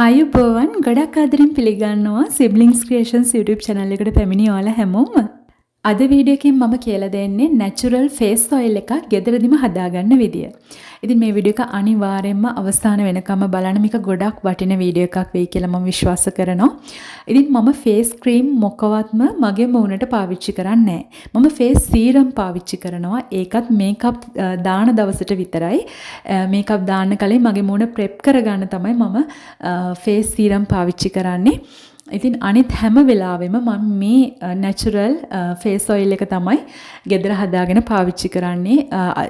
ආයුබෝවන්, ගොඩක් ආදරෙන් පිළිගන්නවා Siblings Creations YouTube channel එකට පැමිණි ඔයාලා හැමෝම. අද වීඩියෝ එකෙන් මම කියලා දෙන්නේ natural face oil එකක් ගෙදරදිම හදාගන්න විදිය. ඉතින් මේ වීඩියෝ එක අනිවාර්යයෙන්ම අවසාන වෙනකම්ම බලන්න. මේක ගොඩක් වටින වීඩියෝ එකක් වෙයි කියලා මම විශ්වාස කරනවා. ඉතින් මම face cream මොකවත්ම මගේ මූණට පාවිච්චි කරන්නේ නැහැ. මම face serum පාවිච්චි කරනවා. ඒකත් මේකප් දාන දවසට විතරයි. මේකප් දාන්න කලින් මගේ මූණ ප්‍රෙප් කරගන්න තමයි මම face serum පාවිච්චි කරන්නේ. ඉතින් අනිත් හැම වෙලාවෙම මම මේ නැචරල් ෆේස් ඔයිල් එක තමයි ගෙදර හදාගෙන පාවිච්චි කරන්නේ.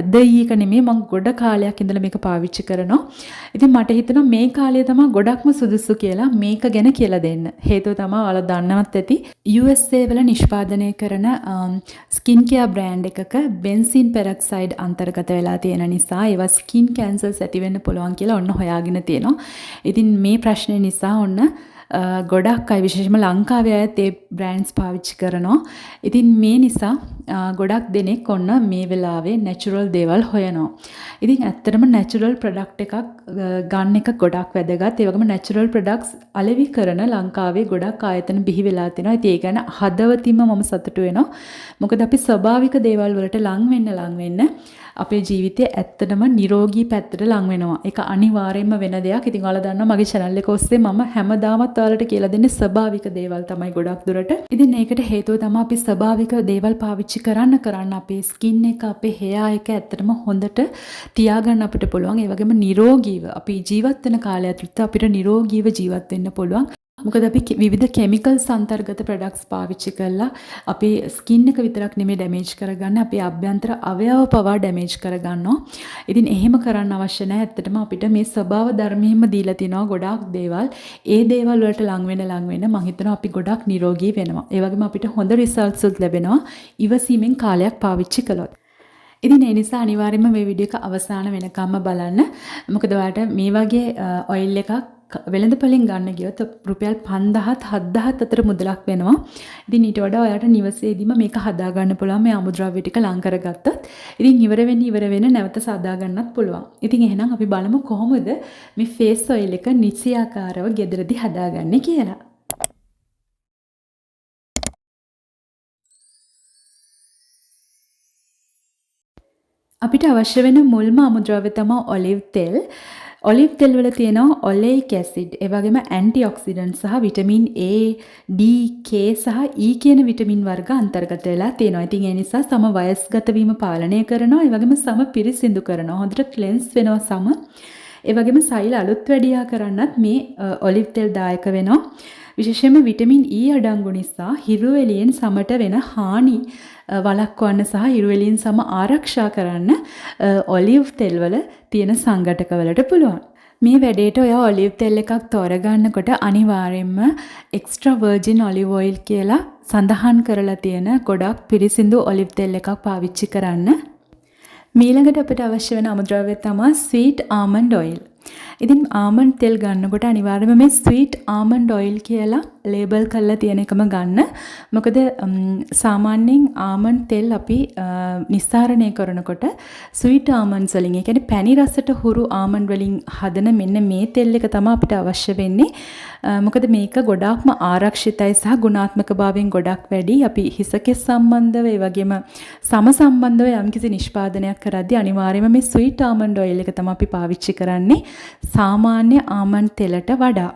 අද ඊ එක නෙමෙයි, මං ගොඩ කාලයක් ඉඳලා මේක පාවිච්චි කරනවා. ඉතින් මට හිතෙනවා මේ කාලය තමයි ගොඩක්ම සුදුසු කියලා මේක ගැන කියලා දෙන්න. හේතුව තමයි ඔයාලා දන්නවත් ඇති, USA වල නිෂ්පාදනය කරන ස්කින් කෙයාර් බ්‍රෑන්ඩ් එකක බෙන්සින් පෙරොක්සයිඩ් අන්තර්ගත වෙලා තියෙන නිසා ඒවා ස්කින් කැන්සර්ස් ඇති වෙන්න පුළුවන් කියලා ඔන්න හොයාගෙන තියෙනවා. ඉතින් මේ ප්‍රශ්නේ නිසා ඔන්න ගොඩක් අය, විශේෂයෙන්ම ලංකාවේ අයත් ඒ බ්‍රෑන්ඩ්ස් පාවිච්චි කරනවා. ඉතින් මේ නිසා ගොඩක් දෙනෙක් ඔන්න මේ වෙලාවේ නැචරල් දේවල් හොයනවා. ඉතින් ඇත්තටම නැචරල් ප්‍රොඩක්ට් එකක් ගන්න එක ගොඩක් වැදගත්. ඒ වගේම නැචරල් ප්‍රොඩක්ට්ස් අලෙවි කරන ලංකාවේ ගොඩක් ආයතන බිහි වෙලා තිනවා. ඉතින් ඒ ගැන හදවතින්ම මම සතුටු වෙනවා. මොකද අපි ස්වභාවික දේවල් වලට ලං වෙන්න ලං වෙන්න අපේ ජීවිතය ඇත්තටම නිරෝගී පැත්තට ලං වෙනවා. ඒක අනිවාර්යයෙන්ම වෙන දෙයක්. ඉතින් ඔයාලා දන්නවා මගේ channel එක ඔස්සේ මම හැමදාමත් ඔයාලට කියලා දෙන්නේ ස්වභාවික දේවල් තමයි ගොඩක් දුරට. ඉතින් ඒකට හේතුව තමයි අපි ස්වභාවික දේවල් පාවිච්චි කරන්න කරන්න අපේ ස්කින් එක, අපේ hair එක ඇත්තටම හොඳට තියාගන්න අපිට පුළුවන්. ඒ වගේම නිරෝගීව අපි ජීවත් වෙන කාලය ඇතුළත අපිට නිරෝගීව ජීවත් වෙන්න පුළුවන්. මොකද අපි විවිධ කෙමිකල්ස් අන්තර්ගත ප්‍රොඩක්ට්ස් පාවිච්චි කරලා අපේ ස්කින් එක විතරක් නෙමෙයි ඩැමේජ් කරගන්නේ, අපේ අභ්‍යන්තර අවයව පවා ඩැමේජ් කරගන්නවා. ඉතින් එහෙම කරන්න අවශ්‍ය නැහැ. ඇත්තටම අපිට මේ ස්වභාව ධර්මයෙන්ම දීලා තිනවා ගොඩාක් දේවල්. ඒ දේවල් වලට ලං වෙන ලං වෙන මං හිතනවා අපි ගොඩක් නිරෝගී වෙනවා. ඒ වගේම අපිට හොඳ රිසල්ට්ස් උත් ලැබෙනවා ඉවසීමෙන් කාලයක් පාවිච්චි කළොත්. ඉතින් ඒ නිසා අනිවාර්යයෙන්ම මේ වීඩියෝ එක අවසාන වෙනකම්ම බලන්න. මොකද ඔයාලට මේ වගේ ඔයිල් එකක් වෙළඳපොළෙන් ගන්න ගියොත් රුපියල් 5000ත් 7000ත් අතර මුදලක් වෙනවා. ඉතින් ඊට වඩා ඔයාලට නිවසේදීම මේක හදා ගන්න පුළුවන් මේ අමුද්‍රව්‍ය ටික ලං කරගත්තොත්. ඉතින් ඉවර වෙන්න ඉවර වෙන නැවත සාදා ගන්නත් පුළුවන්. ඉතින් එහෙනම් අපි බලමු කොහොමද මේ ෆේස් ඔයිල් එක නිසියාකාරව ගෙදරදී හදාගන්නේ කියලා. අපිට අවශ්‍ය වෙන මුල්ම අමුද්‍රව්‍ය තමයි ඔලිව් තෙල්. ඔලිව් තෙල් වල තියෙනවා ඔලෙයික් ඇසිඩ්, ඒ වගේම ඇන්ටි ඔක්සිඩන්ට් සහ විටමින් A, D, K සහ E කියන විටමින් වර්ග අන්තර්ගත වෙලා තියෙනවා. ඉතින් ඒ නිසා සම වයස්ගත වීම පාලනය කරනවා, ඒ වගේම සම පිරිසිදු කරනවා. හොඳට ක්ලෙන්ස් වෙනවා සම. ඒ වගේම සෛල අලුත් වැඩියා කරන්නත් මේ ඔලිව් තෙල් දායක වෙනවා. විශේෂයෙන්ම විටමින් E අඩංගු නිසා හිරු එළියෙන් සමට වෙන හානි වළක්වන්න සහ හිරු එළියෙන් සම ආරක්ෂා කරන්න ඔලිව් තෙල් වල තියෙන සංඝටක වලට පුළුවන්. මේ වැඩේට ඔයා ඔලිව් තෙල් එකක් තෝරගන්නකොට අනිවාර්යයෙන්ම එක්ස්ට්‍රා වර්ජින් ඔලිව් ඔයිල් කියලා සඳහන් කරලා තියෙන ගොඩක් පිරිසිදු ඔලිව් තෙල් එකක් පාවිච්චි කරන්න. මීළඟට අපිට අවශ්‍ය වෙන අමුද්‍රව්‍ය තමයි ස්වීට් ආමන්ඩ් ඔයිල්. ඉතින් ආමන්ඩ් තෙල් ගන්නකොට අනිවාර්යයෙන්ම මේ ස්වීට් ආමන්ඩ් ඔයිල් කියලා ලේබල් කරලා තියෙන එකම ගන්න. මොකද සාමාන්‍යයෙන් ආමන්ඩ් තෙල් අපි නිස්සාරණය කරනකොට ස්වීට් ආමන්ඩ්ස් වලින්, ඒ කියන්නේ පැණි රසට හුරු ආමන්ඩ් වලින් හදන මෙන්න මේ තෙල් එක තමයි අපිට අවශ්‍ය වෙන්නේ. මොකද මේක ගොඩාක්ම ආරක්ෂිතයි සහ ගුණාත්මක භාවයෙන් ගොඩක් වැඩි. අපි හිසකෙස් සම්බන්ධව, ඒ වගේම සම සම්බන්ධව යම්කිසි නිෂ්පාදනයක් කරද්දී අනිවාර්යයෙන්ම මේ ස්වීට් ආමන්ඩ් ඔයිල් එක තමයි අපි පාවිච්චි කරන්නේ සාමාන්‍ය ආමන්ඩ් තෙලට වඩා.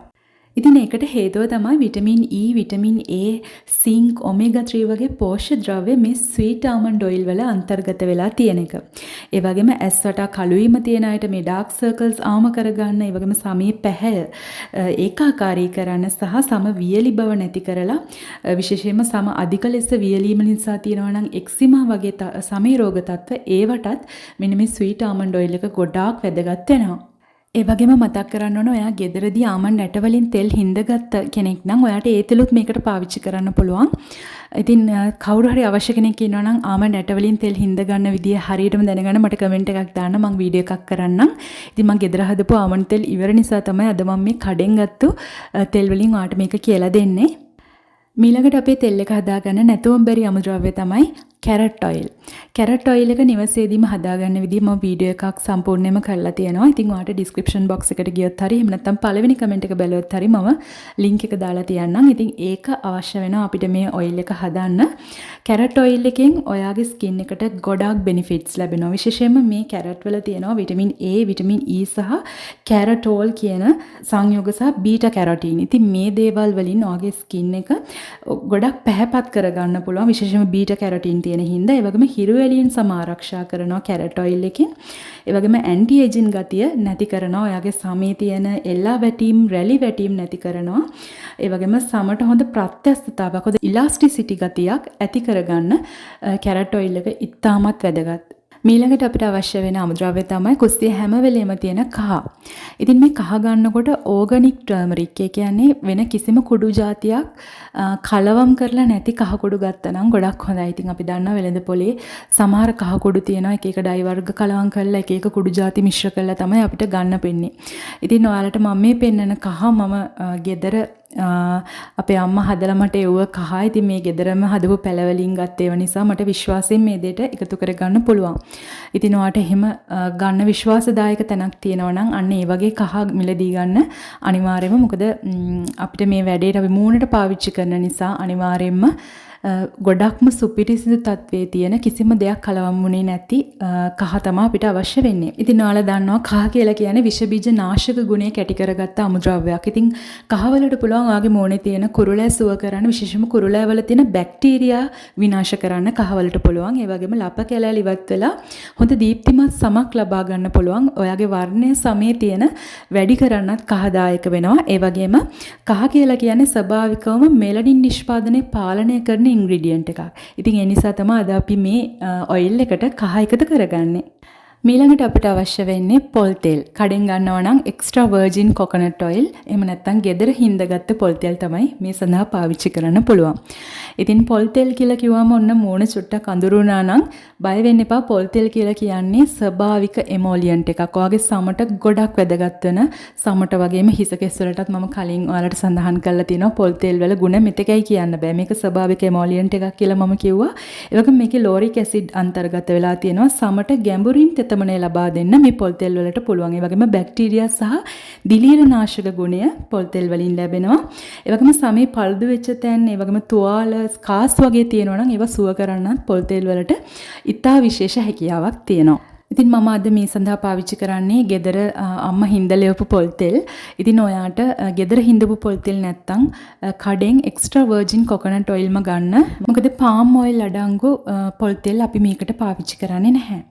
ඉතින් ඒකට හේතුව තමයි vitamin E, vitamin A, zinc, omega 3 වගේ පෝෂ්‍ය ද්‍රව්‍ය මේ ස්වීට් ආමන්ඩ් ඔයිල් වල අන්තර්ගත වෙලා තියෙන එක. ඒ වගේම ඇස් වටා කළු වීම තියෙන අයට මේ ඩාර්ක් සර්කල්ස් අවම කරගන්න, ඒ වගේම සමේ පැහැය ඒකාකාරී කරන්න සහ සම වියලි බව නැති කරලා, විශේෂයෙන්ම සම අධික ලෙස වියලීම නිසා තියෙනවා නම් එක්සිමා වගේ සමේ රෝග තත්ත්ව, ඒවටත් මෙන්න මේ ස්වීට් ආමන්ඩ් ඔයිල් එක ගොඩාක් වැදගත් වෙනවා. ඒ වගේම මතක් කරන්න ඕන, ඔයා ගෙදරදී ආමන්ඩ් ඇට වලින් තෙල් හින්දගත්ත කෙනෙක් නම් ඔයාට ඒ තෙලුත් මේකට පාවිච්චි කරන්න පුළුවන්. ඉතින් කවුරු හරි අවශ්‍ය කෙනෙක් ඉන්නවා නම් ආමන්ඩ් ඇට වලින් තෙල් හින්ද ගන්න විදිය හරියටම දැනගන්න මට කමෙන්ට් එකක් දාන්න, මං වීඩියෝ එකක් කරන්නම්. ඉතින් මං ගෙදර හදපු ආමන්ඩ් තෙල් ඉවර නිසා තමයි අද මං මේ කඩෙන් ගත්තු තෙල් වලින් ඔයාට මේක කියලා දෙන්නේ. මීළඟට අපේ තෙල් එක හදාගන්න නැතුවම බැරි අමුද්‍රව්‍ය තමයි Carrot oil. Carrot oil එක නිවසේදීම හදාගන්න විදිහ මම වීඩියෝ එකක් සම්පූර්ණයෙන්ම කරලා තියෙනවා. ඉතින් ඔයාලට ඩිස්ක්‍රිප්ෂන් බොක්ස් එකට ගියොත් හරි එහෙම නැත්නම් පළවෙනි කමෙන්ට් එක බැලුවොත් හරි මම ලින්ක් එක දාලා තියන්නම්. ඉතින් ඒක අවශ්‍ය වෙනවා අපිට මේ ඔයිල් එක හදන්න. කැරට් ඔයිල් එකෙන් ඔයාගේ ස්කින් එකට ගොඩාක් බෙනිෆිට්ස් ලැබෙනවා. විශේෂයෙන්ම මේ කැරට් වල තියෙනවා විටමින් A, vitamin E සහ කැරටෝල් කියන සංයෝග සහ බීටා කැරොටීන්. ඉතින් මේ දේවල් වලින් ඔයාගේ ස්කින් එක ගොඩක් පැහැපත් කරගන්න පුළුවන්. විශේෂයෙන්ම බීටා කැරොටීන් තියෙන හින්දා. ඒ වගේම හිරු එළියෙන් සම ආරක්ෂා කරනවා කැරට් ඔයිල් එකෙන්. ඒ වගේම ඇන්ටි ඒජින් ගතිය නැති කරනවා. ඔයාගේ සමේ තියෙන එල්ලා වැටීම්, රැලි වැටීම් නැති කරනවා. ඒ වගේම සමට හොඳ ප්‍රත්‍යස්ථතාවක්, හොඳ ඉලාස්ටිසිටි ගතියක් ඇති කරගන්න කැරට් ඔයිල් එක ඉතාමත් වැදගත්. මීළඟට අපිට අවශ්‍ය වෙන අමුද්‍රව්‍ය තමයි කුස්සිය හැම වෙලේම තියෙන කහ. ඉතින් මේ කහ ගන්නකොට ඕගනික් ටර්මරික්, ඒ කියන්නේ වෙන කිසිම කුඩු ජාතියක් කලවම් කරලා නැති කහ කුඩු ගත්තා නම් ගොඩක් හොඳයි. ඉතින් අපි දන්නවා වෙළඳ පොලේ සමහර කහ කුඩු තියෙනවා එක එක ඩයි වර්ග කලවම් කරලා එක එක කුඩු ජාති මිශ්‍ර කරලා තමයි අපිට ගන්න පෙන්නේ. ඉතින් ඔයාලට මම මේ පෙන්නන කහ මම ගෙදර අපේ අම්මා හදලා මට එව්ව කහ. ඉතින් මේ ගෙදරම හදපු පැලවලින් ගත්ත ඒවා නිසා මට විශ්වාසයෙන් මේ දෙයට එකතු කරගන්න පුළුවන්. ඉතින් ඔයාට එහෙම ගන්න විශ්වාසදායක තැනක් තියෙනවා නම් අන්න ඒ වගේ කහ මිලදී ගන්න අනිවාර්යයෙන්ම. මොකද අපිට මේ වැඩේට අපි මූණට පාවිච්චි කරන නිසා අනිවාර්යයෙන්ම ගොඩක්ම සුපිරිසිදු තත්ත්වයේ තියෙන කිසිම දෙයක් කලවම් වුණේ නැති කහ තමයි අපිට අවශ්‍ය වෙන්නේ. ඉතින් ඔයාලා දන්නවා කහ කියලා කියන්නේ විෂ බීජ නාශක ගුණය කැටි කරගත්ත අමුද්‍රව්‍යයක්. ඉතින් කහ වලට පුළුවන් ඔයාගේ මූණේ තියෙන කුරුලෑ සුව කරන්න, විශේෂයෙන්ම කුරුලෑ වල තියෙන බැක්ටීරියා විනාශ කරන්න කහ වලට පුළුවන්. ඒ වගේම ලප කැලෑල් ඉවත් වෙලා හොඳ දීප්තිමත් සමක් ලබා ගන්න පුළුවන්. ඔයාගේ වර්ණය සමේ තියෙන වැඩි කරන්නත් කහ දායක වෙනවා. ඒ වගේම කහ කියලා කියන්නේ ස්වභාවිකවම මෙලනින් නිෂ්පාදනය පාලනය කරන ඉන්ග්‍රීඩියන්ට් එකක්. ඉතින් ඒ නිසා තමයි අද අපි මේ ඔයිල් එකට කහ එකතු කරගන්නේ. මීළඟට අපිට අවශ්‍ය වෙන්නේ පොල් තෙල්. කඩෙන් ගන්නවා නම් එක්ස්ට්‍රා වර්ජින් කොකනට් ඔයිල්, එහෙම නැත්නම් ගෙදර හින්දගත්ත පොල් තෙල් තමයි මේ සඳහා පාවිච්චි කරන්න පුළුවන්. ඉතින් පොල් තෙල් කියලා කිව්වම ඔන්න මූණ චුට්ටක් අඳුරු වුණා නම් බය වෙන්න එපා. පොල් තෙල් කියලා කියන්නේ ස්වභාවික එමෝලියන්ට් එකක්. ඔයාගේ සමට ගොඩක් වැදගත් වෙන සමට වගේම හිස කෙස් වලටත් මම කලින් ඔයාලට සඳහන් කරලා තියෙනවා පොල් තෙල් වල ගුණ මෙතෙකයි කියන්න බෑ. මේක ස්වභාවික එමෝලියන්ට් එකක් කියලා මම කිව්වා. ඒ වගේම මේකේ ලෝරික් ඇසිඩ් අන්තර්ගත වෙලා තියෙනවා. සමට ගැඹුරින් තෙතමනය ලබා දෙන්න මේ පොල් තෙල් වලට පුළුවන්. ඒ වගේම බැක්ටීරියා සහ දිලීර නාශක ගුණය පොල් තෙල් වලින් ලැබෙනවා. ඒ වගේම සමේ පළුදු වෙච්ච තැන්, ඒ වගේම තුවාල, ස්කාස් වගේ තියෙනවා නම් ඒවා සුව කරන්නත් පොල් තෙල් වලට ඉතා විශේෂ හැකියාවක් තියෙනවා. ඉතින් මම අද මේ සඳහා පාවිච්චි කරන්නේ ගෙදර අම්මා හින්දලා එවපු පොල් තෙල්. ඉතින් ඔයාට ගෙදර හින්දපු පොල් තෙල් නැත්තම් කඩෙන් එක්ස්ට්‍රා වර්ජින් කොකනට් ඔයිල්ම ගන්න. මොකද පාම් ඔයිල් අඩංගු පොල් තෙල් අපි මේකට පාවිච්චි කරන්නේ නැහැ.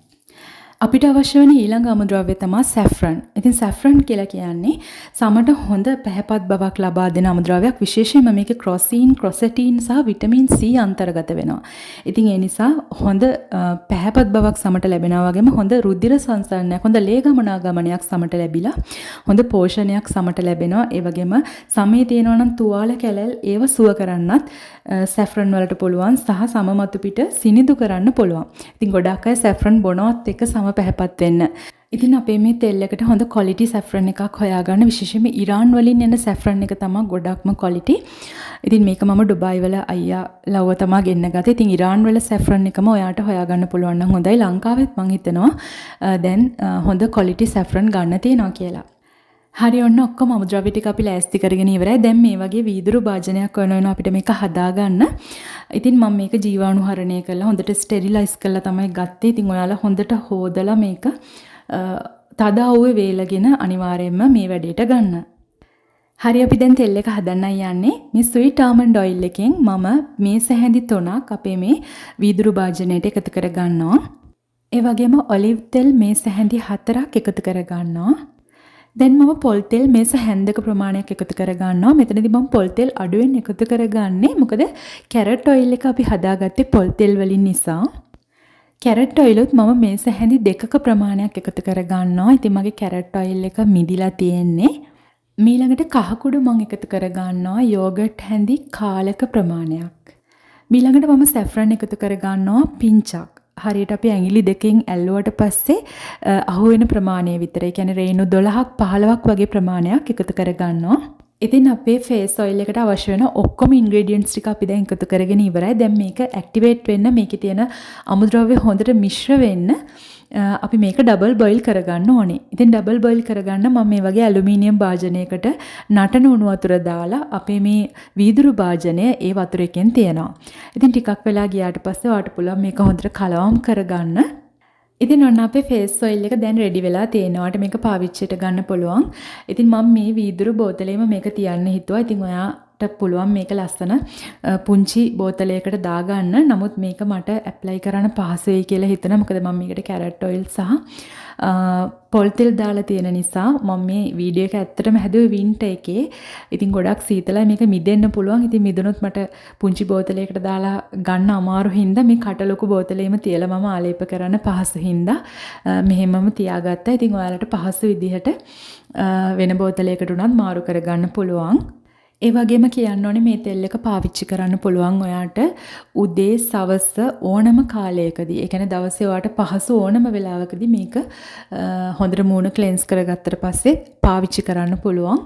අපිට අවශ්‍ය වෙන ඊළඟ අමුද්‍රව්‍ය තමයි සැෆ්‍රන්. ඉතින් සැෆ්‍රන් කියලා කියන්නේ සමට හොඳ පැහැපත් බවක් ලබා දෙන අමුද්‍රව්‍යයක්. විශේෂයෙන්ම මේකේ ක්‍රොසීන්, ක්‍රොසෙටින් සහ විටමින් C අන්තර්ගත වෙනවා. ඉතින් ඒ නිසා හොඳ පැහැපත් බවක් සමට ලැබෙනවා වගේම හොඳ රුධිර සංසරණයක්, හොඳ ලේ ගමනාගමනයක් සමට ලැබිලා හොඳ පෝෂණයක් සමට ලැබෙනවා. ඒ වගේම සමේ තියෙනවා නම් තුවාල කැලැල් ඒව සුව කරන්නත් සැෆ්‍රන් වලට පුළුවන් සහ සම මතු පිට සිනිඳු කරන්න පුළුවන්. ඉතින් ගොඩක් අය සැෆ්‍රන් බොනවත් එක්ක සම පැහැපත් වෙන්න. ඉතින් අපේ මේ තෙල් එකට හොඳ ක්වොලිටි සැෆ්‍රන් එකක් හොයාගන්න. විශේෂයෙන්ම ඉරාන් වලින් එන සැෆ්‍රන් එක තමයි ගොඩක්ම ක්වොලිටි. ඉතින් මේක මම ඩුබායි වල අයියා ලව්ව තමා ගෙන්න ගත්තේ. ඉතින් ඉරාන් වල සැෆ්‍රන් එකම ඔයාට හොයාගන්න පුළුවන් නම් හොඳයි. ලංකාවෙත් මං හිතනවා දැන් හොඳ ක්වොලිටි සැෆ්‍රන් ගන්න තියෙනවා කියලා. හරි, ඔන්න ඔක්කොම අමුද්‍රව්‍ය ටික අපි ලෑස්ති කරගෙන ඉවරයි. දැන් මේ වගේ වීදුරු භාජනයක් ඕන වෙනවා අපිට මේක හදාගන්න. ඉතින් මම මේක ජීවාණුහරණය කරලා හොඳට ස්ටෙරිලයිස් කරලා තමයි ගත්තේ. ඉතින් ඔයාලා හොඳට හොදලා මේක තද අවුවේ වේලගෙන අනිවාර්යයෙන්ම මේ වැඩේට ගන්න. හරි, අපි දැන් තෙල් එක හදන්නයි යන්නේ. මේ ස්වීට් ආමන්ඩ් ඔයිල් එකෙන් මම මේස හැඳි 3ක් අපේ මේ වීදුරු භාජනයට එකතු කර ගන්නවා. ඒ වගේම ඔලිව් තෙල් මේස හැඳි 4ක් එකතු කර ගන්නවා. දැන් මම පොල් තෙල් මේස හැන්දක ප්‍රමාණයක් එකතු කර ගන්නවා. මෙතනදී මම පොල් තෙල් අඩුවෙන් එකතු කරගන්නේ. මොකද කැරට් ඔයිල් එක අපි හදාගත්තේ පොල් තෙල් වලින් නිසා. කැරට් ඔයිලුත් මම මේස හැඳි 2ක ප්‍රමාණයක් එකතු කර ගන්නවා. ඉතින් මගේ කැරට් ඔයිල් එක මිදිලා තියෙන්නේ. මීළඟට කහකුඩු මං එකතු කර ගන්නවා යෝගට් හැඳි කාලක ප්‍රමාණයක්. මීළඟට මම සැෆ්‍රන් එකතු කර ගන්නවා පිංචක්. හරියට අපි ඇඟිලි දෙකෙන් ඇල්ලුවට පස්සේ අහු වෙන ප්‍රමාණය විතර. ඒ කියන්නේ රේණු 12ක් 15ක් වගේ ප්‍රමාණයක් එකතු කර ගන්නවා. ඉතින් අපේ ෆේස් ඔයිල් එකට අවශ්‍ය වෙන ඔක්කොම ඉන්ග්‍රීඩියන්ට්ස් ටික අපි දැන් එකතු කරගෙන ඉවරයි. දැන් මේක ඇක්ටිවේට් වෙන්න, මේකේ තියෙන අමුද්‍රව්‍ය හොඳට මිශ්‍ර වෙන්න අපි මේක ඩබල් බොයිල් කරගන්න ඕනේ. ඉතින් ඩබල් බොයිල් කරගන්න මම මේ වගේ ඇලුමිනියම් භාජනයකට නටන උණු වතුර දාලා අපේ මේ වීදුරු භාජනය ඒ වතුර එකෙන් තියනවා. ඉතින් ටිකක් වෙලා ගියාට පස්සේ ඔයාලට පුළුවන් මේක හොඳට කලවම් කරගන්න. ඉතින් ඔන්න අපේ ෆේස් ඔයිල් එක දැන් රෙඩි වෙලා තියෙනවා. ඔයාලට මේක පාවිච්චියට ගන්න පුළුවන්. ඉතින් මම මේ වීදුරු බෝතලේම මේක තියන්න හිතුවා. ඉතින් ඔයාට පුළුවන් මේක ලස්සන පුංචි බෝතලයකට දාගන්න. නමුත් මේක මට ඇප්ලයි කරන්න පහසු වෙයි කියලා හිතුණා. මොකද මම මේකට කැරට් ඔයිල් සහ පොල් තෙල් දාලා තියෙන නිසා. මම මේ වීඩියෝ එක ඇත්තටම හැදුවේ වින්ටර් එකේ. ඉතින් ගොඩක් සීතලයි, මේක මිදෙන්න පුළුවන්. ඉතින් මිදුනොත් මට පුංචි බෝතලයකට දාලා ගන්න අමාරු හින්දා මේ කට ලොකු බෝතලේම තියලා මම ආලේප කරන්න පහසු හින්දා මෙහෙමම තියාගත්තා. ඉතින් ඔයාලට පහසු විදිහට වෙන බෝතලයකට උනත් මාරු කරගන්න පුළුවන්. ඒ වගේම කියන්න ඕනේ, මේ තෙල් එක පාවිච්චි කරන්න පුළුවන් ඔයාට උදේ සවස ඕනම කාලයකදී. ඒ කියන්නේ දවසේ ඔයාට පහසු ඕනම වෙලාවකදී මේක හොඳට මූණ ක්ලෙන්ස් කරගත්තට පස්සේ පාවිච්චි කරන්න පුළුවන්.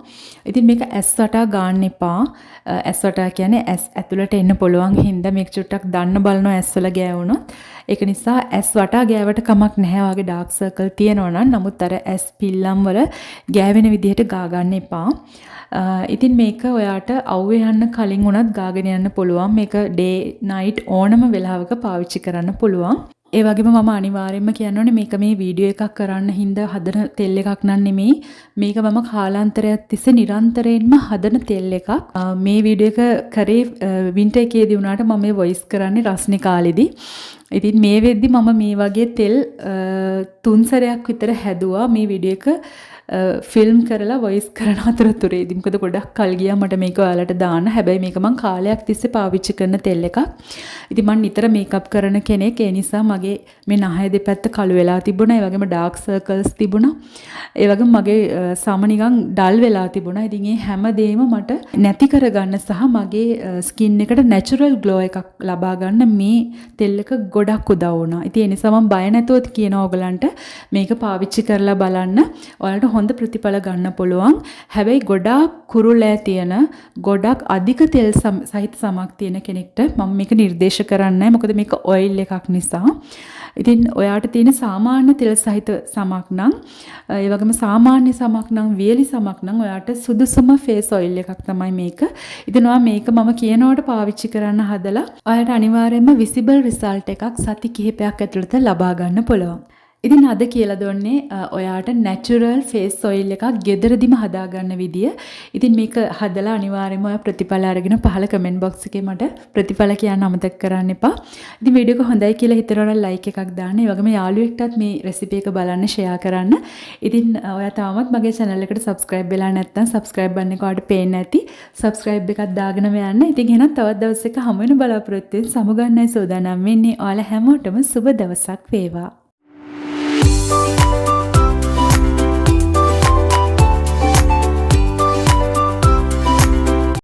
ඉතින් මේක ඇස් වටා ගාන්න එපා. ඇස් වටා කියන්නේ ඇස් ඇතුළට එන්න පුළුවන් හින්දා මේක චුට්ටක් දන්න බලනවා ඇස් වල ගෑවුනොත්. ඒක නිසා ඇස් වටා ගෑවට කමක් නැහැ ඔයාගේ ඩාර්ක් සර්කල් තියෙනවා නම්. නමුත් අර ඇස් පිල්ලම් වල ගෑවෙන විදිහට ගා ගන්න එපා. ඉතින් මේක ඔයාට අවුවේ යන්න කලින් වුණත් ගාගෙන යන්න පුළුවන්. මේක ඩේ නයිට් ඕනම වෙලාවක පාවිච්චි කරන්න පුළුවන්. ඒ වගේම මම අනිවාර්යයෙන්ම කියන්න ඕනේ, මේක මේ වීඩියෝ එකක් කරන්න හින්දා හදන තෙල් එකක් නන් නෙමෙයි. මේක මම කාලාන්තරයක් තිස්සේ නිරන්තරයෙන්ම හදන තෙල් එකක්. මේ වීඩියෝ එක කරේ වින්ටර් එකේදී වුණාට මම මේ වොයිස් කරන්නේ රස්නේ කාලෙදී. ඉතින් මේ වෙද්දි මම මේ වගේ තෙල් තුන් සැරයක් විතර හැදුවා මේ වීඩියෝ එක ෆිල්ම් කරලා වොයිස් කරන අතරතුරේදී. මොකද ගොඩක් කල් ගියා මට මේක ඔයාලට දාන්න. හැබැයි මේක මං කාලයක් තිස්සේ පාවිච්චි කරන තෙල් එකක්. ඉතින් මං නිතර මේකප් කරන කෙනෙක්. ඒ නිසා මගේ මේ නහය දෙපැත්ත කළු වෙලා තිබුණා. ඒ වගේම ඩාර්ක් සර්කල්ස් තිබුණා. ඒ වගේම මගේ සම නිකන් ඩල් වෙලා තිබුණා. ඉතින් ඒ හැම දෙයක්ම මට නැති කරගන්න සහ මගේ ස්කින් එකට නැචරල් ග්ලෝ එකක් ලබා ගන්න මේ තෙල් එක ගොඩක් උදව් වුණා. ඉතින් ඒ නිසා මං බය නැතුව කියනවා ඔයගලන්ට මේක පාවිච්චි කරලා බලන්න. ඔයාලට හොඳ ප්‍රතිඵල ගන්න පුළුවන්. හැබැයි ගොඩාක් කුරුලෑ තියෙන, ගොඩක් අධික තෙල් සහිත සමක් තියෙන කෙනෙක්ට මම මේක නිර්දේශ කරන්නේ නැහැ. මොකද මේක ඔයිල් එකක් නිසා. ඉතින් ඔයාට තියෙන සාමාන්‍ය තෙල් සහිත සමක් නම්, ඒ වගේම සාමාන්‍ය සමක් නම්, වියලි සමක් නම් ඔයාට සුදුසුම ෆේස් ඔයිල් එකක් තමයි මේක. ඉතින් ඔයා මේක මම කියනවට පාවිච්චි කරන්න හදලා ඔයාලට අනිවාර්යයෙන්ම විසිබල් රිසල්ට් එකක් සති කිහිපයක් ඇතුළත ලබා ගන්න පුළුවන්. ඉතින් අද කියලා දුන්නේ ඔයාට නැචරල් ෆේස් ඔයිල් එකක් ගෙදරදිම හදාගන්න විදිය. ඉතින් මේක හදලා අනිවාර්යයෙන්ම ඔයා ප්‍රතිඵල අරගෙන පහළ කමෙන්ට් බොක්ස් එකේ මට ප්‍රතිඵල කියන්න අමතක කරන්න එපා. ඉතින් වීඩියෝ එක හොඳයි කියලා හිතනවා නම් ලයික් එකක් දාන්න. ඒ වගේම යාළුවෙක්ටත් මේ රෙසිපි එක බලන්න ෂෙයා කරන්න. ඉතින් ඔයා තාමත් මගේ channel එකට subscribe වෙලා නැත්නම් subscribe බටන් එක ඔයාලට පේන්න ඇති. Subscribe එකක් දාගෙනම යන්න. ඉතින් එහෙනම් තවත් දවසක හමු වෙන බලාපොරොත්තුවෙන් සමුගන්නයි සූදානම් වෙන්නේ. ඔයාලා හැමෝටම සුබ දවසක් වේවා.